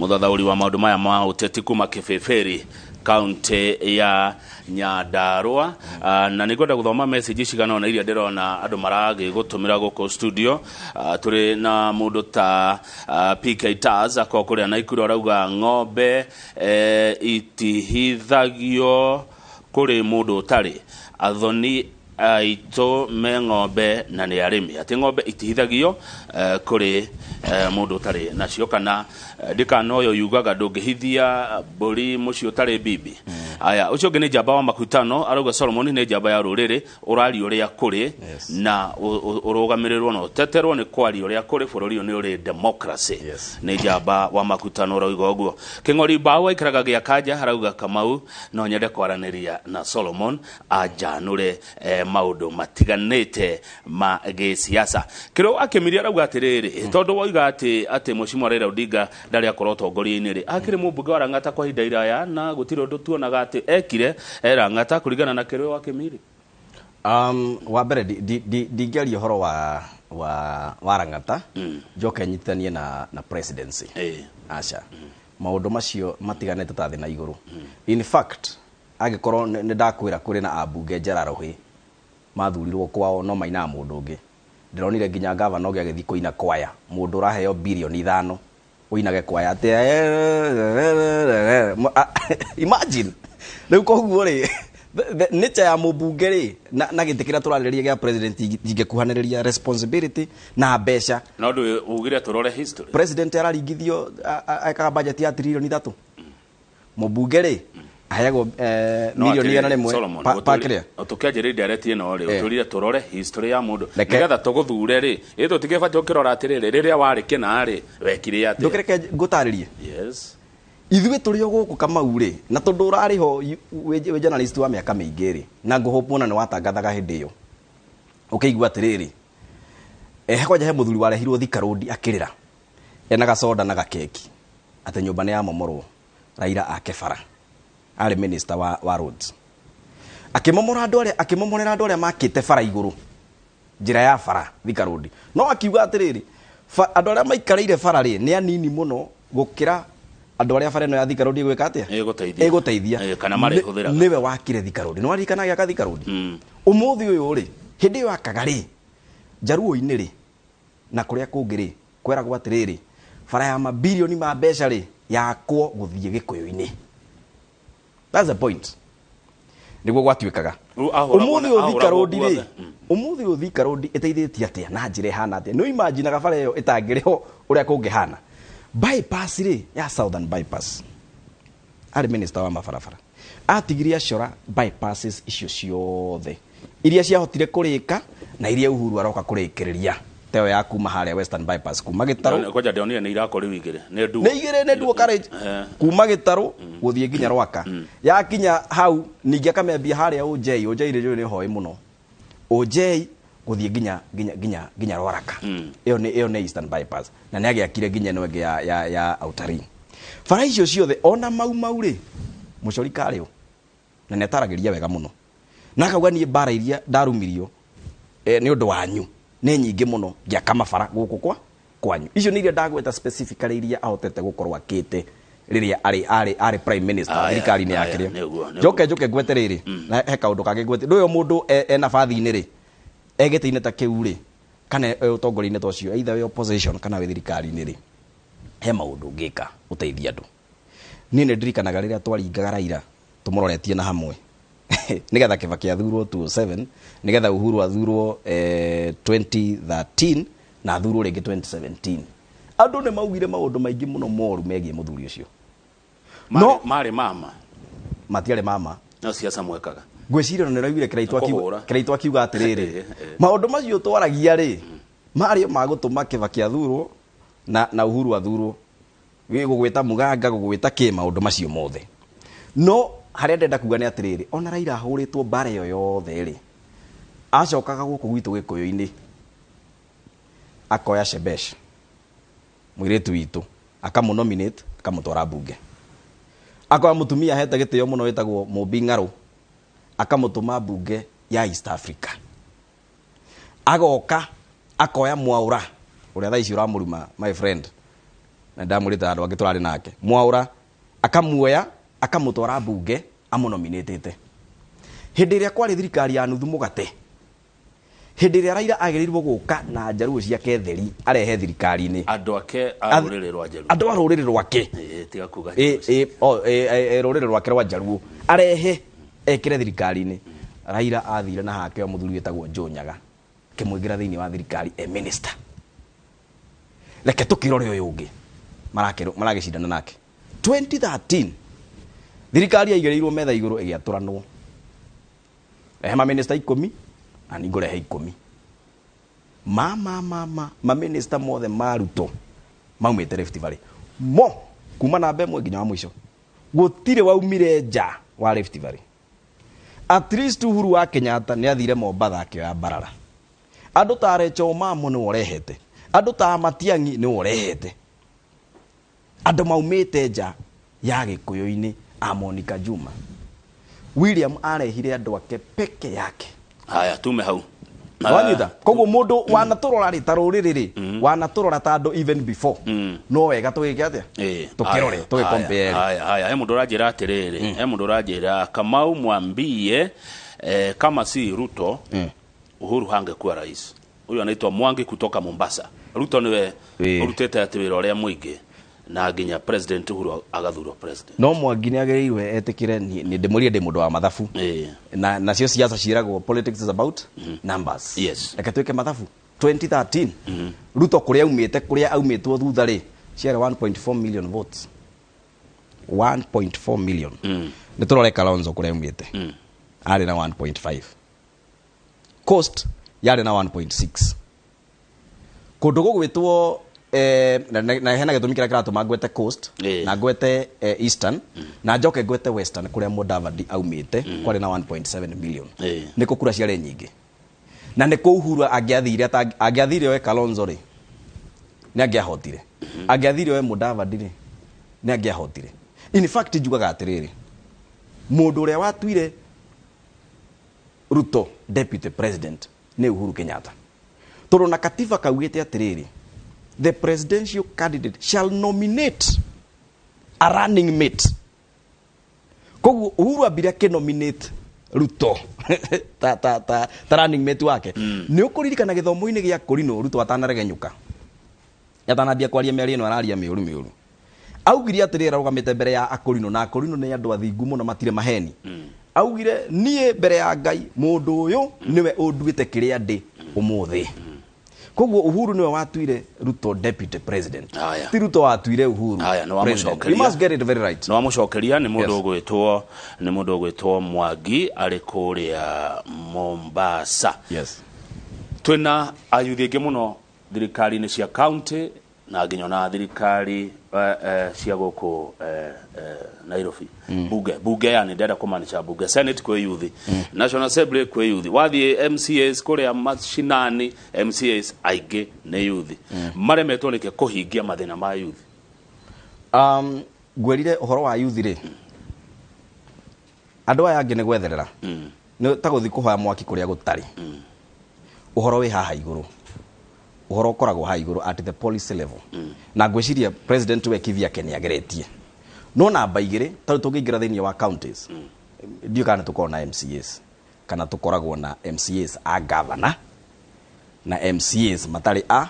Mũthathaũri wa maũndũ maya ma ũteti kuma Kĩbĩbĩri, kaunti ya Nyandarua. Na nĩ ngwenda gũthoma message cigana ũna iria ndĩrona andũ maragĩgũtũmĩra gũkũ studio. Tũrĩ na mũndũ ta PK Taz akorwo kũrĩa Naikuru, arauga ng'ombe itihithagio kũrĩ mũndũ ũtarĩ athoni aitũ me ng'ombe na nĩ arĩmi, atĩ ng'ombe itihithagio kũrĩ mũndũ ũtarĩ nacio, kana ndikana ũyũ yugaga ndũngĩhithia mbũri mũciĩ ũtarĩ bibi. Aya, ũcio ũngĩ nĩ Njamba wa Makutano, arauga Solomon nĩ njamba ya rũrĩrĩ, ũraria ũrĩa kũrĩ na ũrũgamĩrĩrwo na ũteterwo nĩ kwaria ũrĩa kũrĩ. Bũrũri ũyũ nĩ ũrĩ democracy. Nĩ Njamba wa Makutano ũrauga ũguo. Kĩng'ori Mbaũ aikaraga gĩa Kanja, arauga Kamau, no nyende kwaranĩria na Solomon anjanũre maũndũ matiganĩte ma gĩsiasa. Kĩro akĩmiria arauga atĩrĩrĩ, tondũ woiga atĩ Mheshimiwa Raila Odinga ndarĩ akorwo ũtongoria-inĩ rĩ, akĩrĩ mũmbunge wa Lang'ata kwa ihinda iraya na gũtirĩ ũndũ tuonaga atĩ ekire e Lang'ata, kũringana na Kĩrĩo wa Kĩmiri. Wa mbere ndingĩaria ũhoro wa Lang'ata njoke nyitithanie na presidency. Aca, maũndũ macio matiganĩte ta thĩ na igũrũ. In fact, angĩkorwo nĩ ndakwĩra kũrĩ na ambunge njararohĩ mathurirwo kwao no mainaga mũndũ ũngĩ. Ndĩronire nginya gavana ũngĩ agĩthiĩ kũina kwaya, mũndũ ũraheo 5 birioni ũinage kwaya atĩ imagine. Rĩu koguo rĩ, nature ya mũmbunge rĩ na gĩtĩ kĩrĩa tũrarĩrĩria gĩa president ingĩkuhanĩrĩria responsibility na mbeca. No ndũ ugire tũrore history. President araringithio ekaga budget ya 3 tiririoni, mũmbunge rĩ aheagwo No mirioni atĩrĩrĩ, 100 Solomon, pa kĩrĩa. Tũkĩanjĩrĩria ndereti ĩno rĩ, ũtũrire tũrore history ya mũndũ Reke- nĩgetha tũgũthure rĩ, ĩ tũtigĩbatiĩ gũkĩrora atĩrĩrĩ, rĩrĩa warĩ kĩna rĩ, wekire atĩa? Ndũkĩreke ngũtarĩrie. Yes. Ithuĩ tũrĩ o gũkũ, Kamau rĩ, na tondũ ũrarĩ ho wĩ journalist wa mĩaka mĩingĩ rĩ, na ngũhũpwo na nĩ watangathaga hĩndĩ ĩyo, ũkĩigua atĩrĩrĩ, kwanja he mũthuri warehirwo Thika Road akĩrĩra ena gacoda na gakeki atĩ nyũmba nĩ yamomorwo. Raila ake bara, arĩ minister wa roads, akĩmomora andũ arĩa, akĩmomorera andũ arĩa makĩte bara igũrũ, njĩra ya bara Thika Road, no akiuga atĩrĩrĩ, andũ arĩa maikarĩire bara rĩ nĩ anini mũno gũkĩra andũ arĩa bara ĩno ya Thika Road ĩgwĩka atĩa? Ĩgũteithia. Ĩgũteithia. Kana marĩhũthĩraga. Nĩwe wakire Thika Road. Nĩ waririkana agĩaka Thika Road? Ũmũthĩ ũyũ rĩ, hĩndĩ ĩyo akaga rĩ, Njaruo-inĩ rĩ na kũrĩa kũngĩ rĩ, kweragwo atĩrĩrĩ, bara ya mabirioni ma mbeca rĩ yakwo gũthiĩ Gĩkũyũ-inĩ. That's the point. Nĩguo gwatuĩkaga. Rĩu ahũragwo Ũmũthĩ ũyũ Thika ahũragwo Road rĩ, guothe. Ũmũthĩ ũyũ Thika Road ĩteithĩtie atĩa na njĩra ĩhana atĩa? Nĩ imaginaga bara ĩyo ĩtangĩrĩ ho ũrĩa kũngĩhana? Bypass rĩ, ya Southern Bypass, arĩ minister wa mabarabara, atigirie acora bypasses icio ciothe iria ciahotire kũrĩka na iria Uhuru aroka kũrĩkĩrĩria, ta ĩyo ya kuma harĩa Western Bypass kuma Gĩtarũ. Kwanja ndionire nĩ irakwo rĩu igĩrĩ nĩ nduo. Nĩ igĩrĩ, nĩ dual carriage. Kuma Gĩtarũ gũthiĩ nginya Rwaka. Yakinya hau ningĩ akamĩambia harĩa Ũnjei. Ũnjei rĩ nĩ hoe mũno, Ũnjei gũthiĩ nginya Rwaraka. Ĩyo nĩ Eastern Bypass, na nĩ agĩakire nginya ĩno ĩngĩ ya Outer Ring. Bara icio ciothe, ona Mau Mau rĩ, mũcori karĩ ũ na nĩ ataragĩria wega mũno na akauga niĩ mbara iria ndarumirio nĩ ũndũ wanyu nĩ nyingĩ mũno ngĩaka mabara gũkũ kwa kwanyu. Icio nĩ iria ndagweta specifically iria ahotete gũkorwo akĩte rĩrĩa arĩ prime minister thirikari-inĩ ya Aya, kĩrĩa. Nĩguo, nĩguo. Njoke ngwete rĩrĩ na he kaũndũ kangĩ ngwete. Ndũyũ mũndũ ena bathi-inĩ rĩ, e gĩtĩ-inĩ ta kĩu rĩ, kana e ũtongoria-inĩ ta ũcio, either wĩ opposition kana wĩ thirikari-inĩ rĩ, he maũndũ ũngĩka ũteithie andũ. Niĩ nĩ ndirikanaga rĩrĩa twaringaga Raila tũmũroretie na hamwe nĩgetha Kibaki athurwo 2007, nĩgetha Uhuru athurwo 2013 na athurwo rĩngĩ 2017, andũ nĩ maugire maũndũ maingĩ mũno moru megiĩ mũthuri ũcio. No Marĩ mama. Matiarĩ mama. No ciaca mwekaga. Ngwĩciria ona nĩraiguire Kĩraitũ Kũhũra. Kĩraitũ akiuga atĩrĩrĩ, maũndũ macio twaragia rĩ marĩ o ma gũtũma Kibaki athurwo na Uhuru athurwo, gũgwĩta mũganga, gũgwĩta kĩ, maũndũ macio mothe. No harĩa ndenda kuga nĩ atĩrĩrĩ, ona Raila ahũrĩtwo mbara ĩyo yothe rĩ, acokaga gũkũ gwitũ Gĩkũyũ-inĩ akoya Shebesh, mũirĩtu witũ, akamũ-nominate, akamũtwara mbunge, akoya mũtumia ahete gĩtĩo mũno wĩtagwo Mũmbi Ng'arũ, akamũtũma mbunge ya East Africa, agoka akoya Mwaũra ũrĩa thaa ici ũramũruma, my friend. Na ndamwĩrĩte andũ angĩ tũrarĩ nake Mwaũra, akamuoya akamũtwara mbunge amũnominĩtĩte. Hĩndĩ ĩrĩa kwarĩ thirikari ya nuthu mũgate, hĩndĩ ĩrĩa Raila agĩrĩirwo gũka na njaruo ciake theri arehe thirikari-inĩ, andũ ake a rũrĩrĩ rwa Njaruo. Andũ a rũrĩrĩ rwake. Ĩĩ, tiga kuga. Ĩ, rũrĩrĩ rwake rwa Njaruo arehe ekĩre thirikari-inĩ. Raila athire na hake o mũthuri wĩtagwo Joe Nyaga, akĩmũingĩra thĩinĩ wa thirikari e minister. Reke tũkĩrore ũyũ ũngĩ maragĩcindana nake. 2013 thirikari yaigĩrĩirwo metha igũrũ ĩgĩatũranwo, rehe maminista 10 na niĩ ngũrehe 10. Ma ma ma ma maminista mothe ma Ruto maumĩte Rift Valley mo, kuma namba 1 nginya wa mũico, gũtirĩ waumire nja wa Rift Valley. At least Uhuru wa Kenyatta nĩ athire Mombatha akĩoya Mbarara. Andũ ta Rachel Mamo nĩwe ũrehete, andũ ta Matiang'i nĩwe ũrehete, andũ maumĩte nja ya Gĩkũyũ-inĩ a Monica Juma. William arehire andũ ake peke yake. Haya, tume hau. Wanyita? Koguo mũndũ wanatũrora rĩ ta rũrĩrĩ rĩ, wanatũrora ta andũ even before, no wega tũgĩke atĩa? Tũkĩrore, tũgĩ-compare. Haya, haya, he mũndũ ũranjĩra atĩrĩrĩ, he mũndũ ũranjĩra, "Kamau, mwambie kama si Ruto, Uhuru hangekuwa rais." Huyu anaitwa Mwangi kutoka Mombasa. Ruto niwe ũrutĩte atĩ wĩra ũrĩa mũingĩ na nginya President Uhuru agathurwo president. No Mwangi nĩ agĩrĩirwo etĩkĩre nĩ ndĩmũrie ndĩ mũndũ wa mathabu. Na nacio siasa ciĩragwo politics is about numbers. Reke twĩke mathabu. 2013 Ruto kũrĩa aumĩte, kũrĩa aumĩtwo thutha rĩ, ciarĩ 1.4 million votes, 1.4 million. Nĩ tũrore Kalonzo kũrĩa aumĩte, arĩ na 1.5. Coast yarĩ na 1.6. Kũndũ gũgwĩtwo na hena gĩtũmi kĩrĩa kĩratũma ngwete Coast na ngwete Eastern na njoke ngwete Western kũrĩa Mudavadi aumĩte, kwarĩ na 1.7 million. Nĩ kũ kura ciarĩ nyingĩ na nĩ kũ Uhuru angĩathire angĩathire oe Kalonzo rĩ, nĩ angĩahotire. Angĩathire oe Mudavadi rĩ, nĩ angĩahotire. In fact, njugaga atĩrĩrĩ, mũndũ ũrĩa watuire Ruto deputy president nĩ Uhuru Kenyatta, tondũ na katiba kaugĩte atĩrĩrĩ, the presidential candidate shall nominate a running mate. Koguo Uhuru ambire akĩnominate Ruto ta running mate wake. Nĩ ũkũririkana gĩthomo-inĩ gĩa Kũrinũ, Ruto atanaregenyũka, atanambia kwaria mĩario ĩno araria mĩũru mĩũru, augire atĩrĩrĩ, arũgamĩte mbere ya Akũrinũ, na Akũrinũ nĩ andũ athingu mũno, matirĩ maheni. Augire, "Niĩ mbere ya Ngai, mũndũ ũyũ nĩwe ũnduĩte kĩrĩa ndĩ ũmũthĩ." Koguo Uhuru nĩwe watuire Ruto deputy president. Haya. Ti Ruto watuire Uhuru Haya, nĩ president. wamũcokeria. We must get it very right. Nĩ wamũcokeria. Nĩ mũndũ ũgwĩtwo, nĩ mũndũ ũgwĩtwo Mwangi arĩ kũrĩa Mombasa. Twĩna ayuthi aingĩ mũno thirikari-inĩ cia county na nginya ona thirikari cia gũkũ Nairobi. Bunge yani ndĩrenda kũmaanisha bunge, Senate kwĩ yuthi, National Assembly kwĩ yuthi, wathiĩ MCAs kũrĩa mashinani, MCAs aingĩ nĩ yuthi. Maremetwo nĩkĩ kũhingia mathĩna ma yuthi? Ngwĩrire ũhoro wa yuthi rĩ, andũ aya angĩ nĩ gwetherera, nĩ ta gũthiĩ kũhoya mwaki kũrĩa gũtarĩ. Ũhoro wĩ haha igũrũ, ũhoro ũkoragwo haha igũrũ at the policy level, na ngwĩciria president we kivyake nĩ ageretie. No namba 2, tarĩu tũngĩingĩra thĩinĩ wa counties, ndiũĩ kana tũkoragwo na MCAs kana tũkoragwo na MCAs a governor na MCAs matarĩ a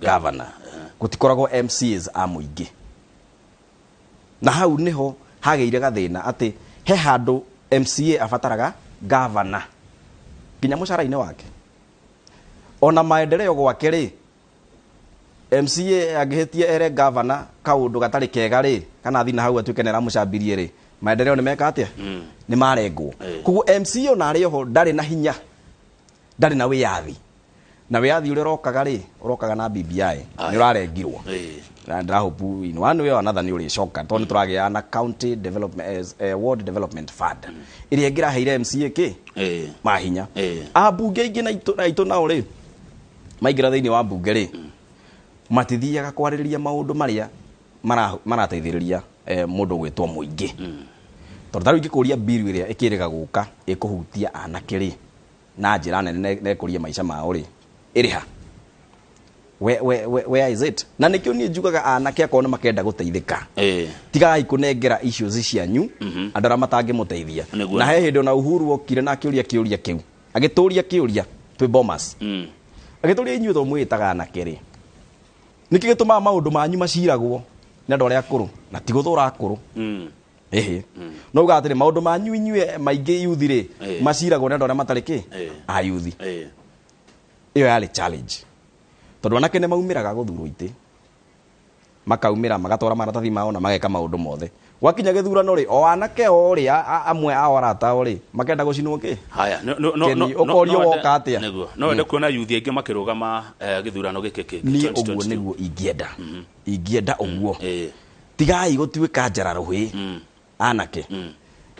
governor. Gũtikoragwo MCAs a mũingĩ, na hau niho hagĩire gathĩna atĩ he handũ MCA abataraga governor nginya mũcara-inĩ wake ona maendeleo gwake rĩ. MCA angĩhĩtia ere governor kaũndũ gatarĩ kega rĩ, kana athi na hau atuĩke nĩ aramũcambirie rĩ, maendeleo nĩ meka atĩa? Nĩ marengwo. Koguo MCA ona arĩ oho ndarĩ na hinya, ndarĩ na wĩyathi, na wĩyathi ũrĩa ũrokaga rĩ, ũrokaga na BBI nĩ ũrarengirwo. Na ndĩrahope in one way or another nĩ ũrĩcoka, tondũ nĩ tũragĩa na county development, ward development fund ĩrĩa ĩngĩraheire MCA kĩ mahinya. Ambunge aingĩ na aitũ nao rĩ, maingĩra thĩinĩ wa mbunge rĩ, matithiaga kwarĩrĩria maũndũ marĩa marateithĩrĩria mũndũ gwĩtwo mũingĩ, tondũ tarĩu ingĩkũria bill ĩrĩa ĩkĩrĩga gũka ĩkũhutia anake rĩ na njĩra nene na ĩkũrie maica mao rĩ, ĩrĩ ha? Where is it? Na nĩkĩo niĩ njugaga anake akorwo nĩ makenda gũteithĩka, tigai kũnengera issues cianyu andũ arĩa matangĩmũteithia. Na he hĩndĩ ona Uhuru okire na akĩũria kĩũria kĩu, agĩtũria kĩũria twĩ Bomas, agĩtũria inyuĩ to mwĩtaga anake rĩ, nĩkĩ gĩtũmaga maũndũ manyu maciragwo nĩ andũ arĩa akũrũ na ti gũthũra akũrũ? Ĩhĩ, no uga atĩrĩ, maũndũ manyu inyuĩ maingĩ yuthi rĩ, maciragwo nĩ andũ arĩa matarĩ kĩ a yuthi. Ĩyo yarĩ challenge tondũ anake nĩ maumĩraga gũthurwo itĩ, makaumĩra magatwara maratathi mao na mageka maũndũ mothe. Gwakinya gĩthurano rĩ, o anake o rĩ, amwe ao arata ao rĩ, makenda gũcinwo kĩ. Haya, Keni, ũkorio woka atĩa? Nĩguo no wende kuona yuthi aingĩ makĩrũgama gĩthurano gĩkĩ kĩngĩ Niĩ ũguo 2022? Nĩguo ingĩenda, ingĩenda ũguo. Tigai gũtuĩka njara rũhĩ anake.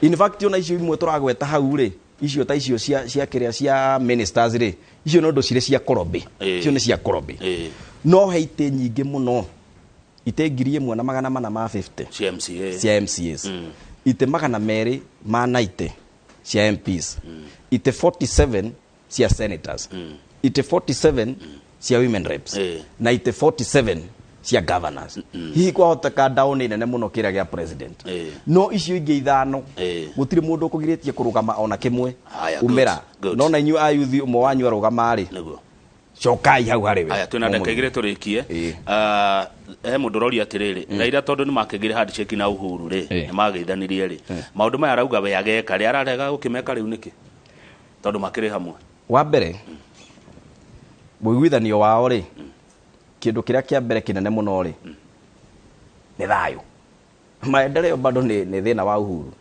In fact, ona icio imwe tũragweta hau rĩ, icio ta icio cia kĩrĩa cia ministers rĩ, icio no ũndũ cirĩ cia korombĩ. Icio nĩ cia korombĩ. No he itĩ nyingĩ mũno, itĩ 1450 cia MCA, cia MCAs, itĩ 290 cia MPs, itĩ 47 cia senators, itĩ 47 cia women reps, na itĩ 47 cia governors. Hihi kwahoteka ndaũnĩ nene mũno kĩrĩa gĩa president. No icio ingĩ ithano, gũtirĩ mũndũ ũkũgirĩtie kũrũgama ona kĩmwe. Haya, good, umĩra. Good. No na inyuĩ ayuthi, ũmwe wanyu arũgama rĩ, cokai hau harĩ we. Haya, twĩna ndagĩka 2 tũrĩkie. Ah, he mũndũ ũroria atĩrĩrĩ, Raila tondũ nĩ makĩgire handshake na Uhuru rĩ, nĩ mageithanirie rĩ, maũndũ maya arauga we ageka rĩ, ararega gũkĩmeka rĩu nĩkĩ tondũ makĩrĩ hamwe? Wa mbere, mũiguithanio wao rĩ, kĩndũ kĩrĩa kĩa mbere kĩnene mũno rĩ, nĩ thayũ. Maendeleo bado nĩ thĩna wa Uhuru.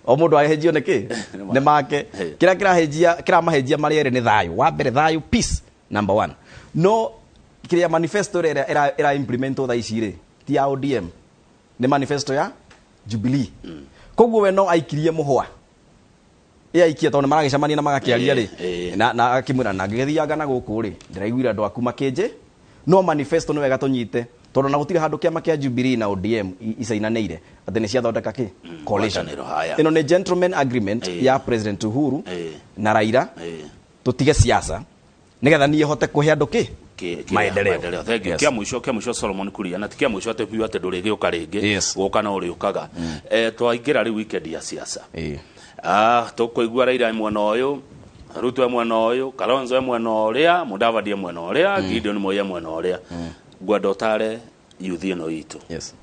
O mũndũ ahĩnjio nĩ kĩ nĩ make. Kĩrĩa kĩrahĩnjia, kĩramahĩnjia marĩ erĩ nĩ thayũ. Wa mbere thayũ, peace number one. No kĩrĩa manifesto ĩrĩa ĩra implement thaa ici rĩ, ti ya ODM, nĩ manifesto ya Jubilee. Koguo we no aikirie mũhwa ĩaikie tondũ nĩ maragĩcemania na magakĩaria rĩ, na akĩmwĩra na ngĩgĩthianga na gũkũ rĩ, ndĩraiguire andũ aku makĩnjĩ. No manifesto nĩ wega tũnyite, tondũ na gũtirĩ handũ kĩama kĩa Jubilee na ODM icainanĩire atĩ nĩ ciathondeka kĩ coalition. Ngwatanĩro, haya. Ĩno nĩ gentleman agreement ya President Uhuru na Raila, tũtige siasa nĩgetha niĩ hote kũhe andũ kĩ maendeleo. Maendeleo. Thank you. Yes. Kĩa mũico, kĩa mũico, Solomon Kuria, na ti kĩa mũico atĩ biũ atĩ ndũrĩgĩũka rĩngĩ. Gũka no ũrĩũkaga. Twaingĩra rĩu weekend ya siasa. Ah, tũkũigua Raila e mwena ũyũ, Ruto e mwena ũyũ, Kalonzo e mwena ũrĩa, Mudavadi e mwena ũrĩa, Gideon Moi e mwena ũrĩa. Ngwenda ũtare yuthi ĩno itũ. Yes,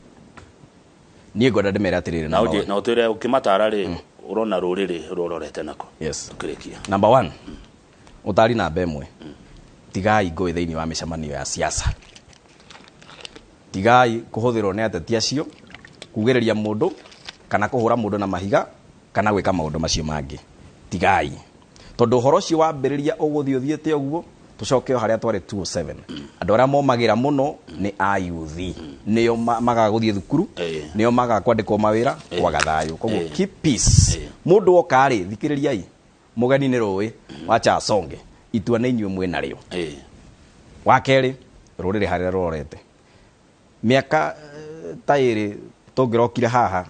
niĩ ngwenda ndĩmere atĩrĩrĩ, Na number ũnjĩ one. Na ũtwĩre ũkĩmatara rĩ, ũrona rũrĩrĩ rũrorete nako. Tũkĩrĩkia. Number one, ũtari namba ĩmwe, tigai ngũĩ thĩinĩ wa mĩcemanio ya siasa. Tigai kũhũthĩrwo nĩ ateti acio kugĩrĩria mũndũ kana kũhũra mũndũ na mahiga kana gwĩka maũndũ macio mangĩ. Tigai, tondũ ũhoro ũcio wambĩrĩria ũgũthiĩ ũthiĩte ũguo, tũcoke o harĩa twarĩ 207. Andũ arĩa momagĩra mũno nĩ ayuthi, nĩo magaga gũthiĩ thukuru, nĩo magaga kwandĩkwo mawĩra, kwaga thayũ. Koguo keep peace. Mũndũ oka rĩ, thikĩrĩriai, mũgeni nĩ rũĩ wacha asonge, itua nĩ inyuĩ mwĩ narĩo. Wa kerĩ, rũrĩrĩ harĩa rũrorete mĩaka ta 2 tũngĩrokire haha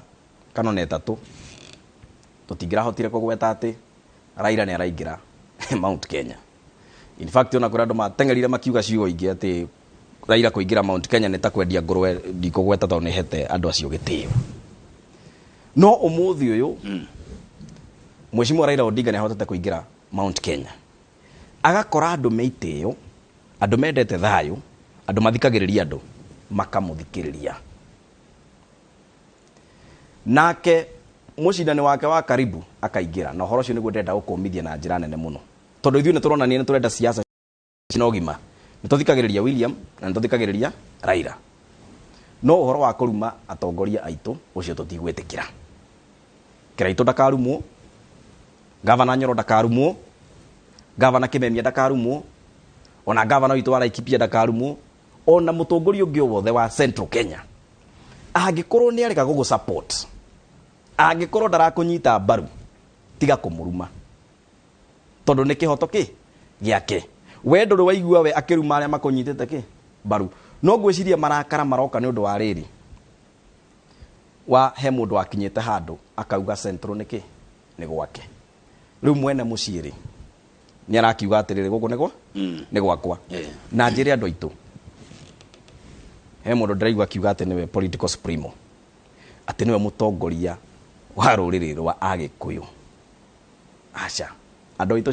kana ona 3, tũtingĩrahotire kũgweta atĩ Raila nĩ araingĩra Mount Kenya. In fact, ona kũrĩ andũ mateng'erire makiuga ciugo ingĩ atĩ Raila kũingĩra Mount Kenya nĩ ta kwendia ngũrwe. Ndikũgweta tondũ nĩ hete andũ acio gĩtĩo. No ũmũthĩ ũyũ, Mheshimiwa Raila Odinga nĩ ahotete kũingĩra Mount Kenya, agakora andũ me itĩo, andũ mendete thayũ, andũ mathikagĩrĩria andũ, makamũthikĩrĩria. Nake mũcindani wake wa karibu akaingĩra na ũhoro ũcio. Nĩguo ndĩrenda gũkũmithia na njĩra nene mũno, tondũ ithuĩ nĩ tũronania nĩ tũrenda siasa cina ũgima. Nĩ tũthikagĩrĩria William na nĩ tũthikagĩrĩria Raila, no ũhoro wa kũruma atongoria aitũ, ũcio tũtigwĩtĩkĩra. Kĩraitũ ndakarumwo, Gavana Nyoro ndakarumwo, Gavana Kimemia ndakarumwo, ona gavana witũ wa Laikipia ndakarumwo, ona mũtongoria ũngĩ o wothe wa Central Kenya. Angĩkorwo nĩ arega gũgũ support, angĩkorwo ndarakũnyita mbaru, tiga kũmũruma, tondũ nĩ kĩhoto kĩ gĩake. We ndũrĩ waigua we akĩruma arĩa makũnyitĩte kĩ mbaru. No ngwĩciria marakara maroka nĩ ũndũ wa rĩrĩ wa he mũndũ wakinyĩte handũ akauga Central nĩ kĩ nĩ gwake. Rĩu mwene mũciĩ rĩ, Nĩ arakiuga atĩrĩrĩ, gũkũ nĩ gwa nĩ gwakwa. Na njĩre andũ aitũ, he mũndũ ndĩraigua akiuga atĩ nĩwe political supremo, atĩ nĩwe mũtongoria wa rũrĩrĩ rwa Agĩkũyũ. Aca, andũ aitũ.